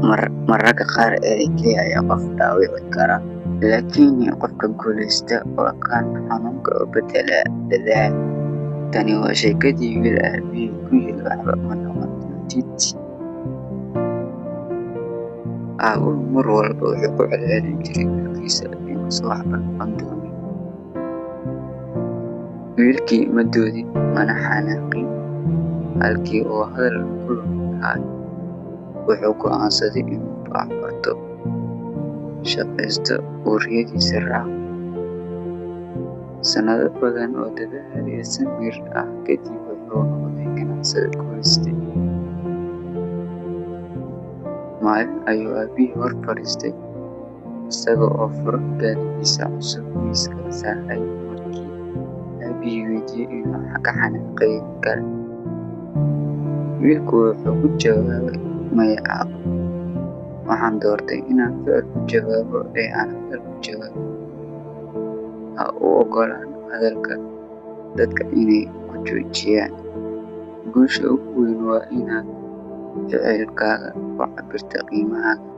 Mararka qaar, erey kaliya ayaa qof dhaawici kara, laakiin qofka guuleysta waa kan xanuunka u beddela dadaal. Tani waa sheekadii wiil aabbihii ku yiri waxba ma noqon doontid. Aabuhu mar walba wuxuu ku celcelin jiray wiilkiisa inuusan waxba noqon doonin. Wiilkii ma doodin, mana xanaaqin. Halkii uu hadal ku lumin lahaa, wuxuu go'aansaday inuu wax barto, shaqaysto, oo riyadiisa raaco. Sanado badan oo dadaal iyo samir ah kadib, wuxuu noqday ganacsade guuleystay. Maalin ayuu aabbihii hor fadhiistay isaga oo furan gaarigiisa cusub miiska saaray. Markii aabbihii weydiiyay inuu ka xanaaqay iyo in kale, wiilku wuxuu ku jawaabay: "Maya aabbo, waxaan doortay inaan ficil ku jawaabo ee aan hadal ku jawaabo." Ha u oggolaan hadalka dadka inay ku joojiyaan. Guusha ugu weyn waa inaad ficilkaaga ku cabbirto qiimahaaga.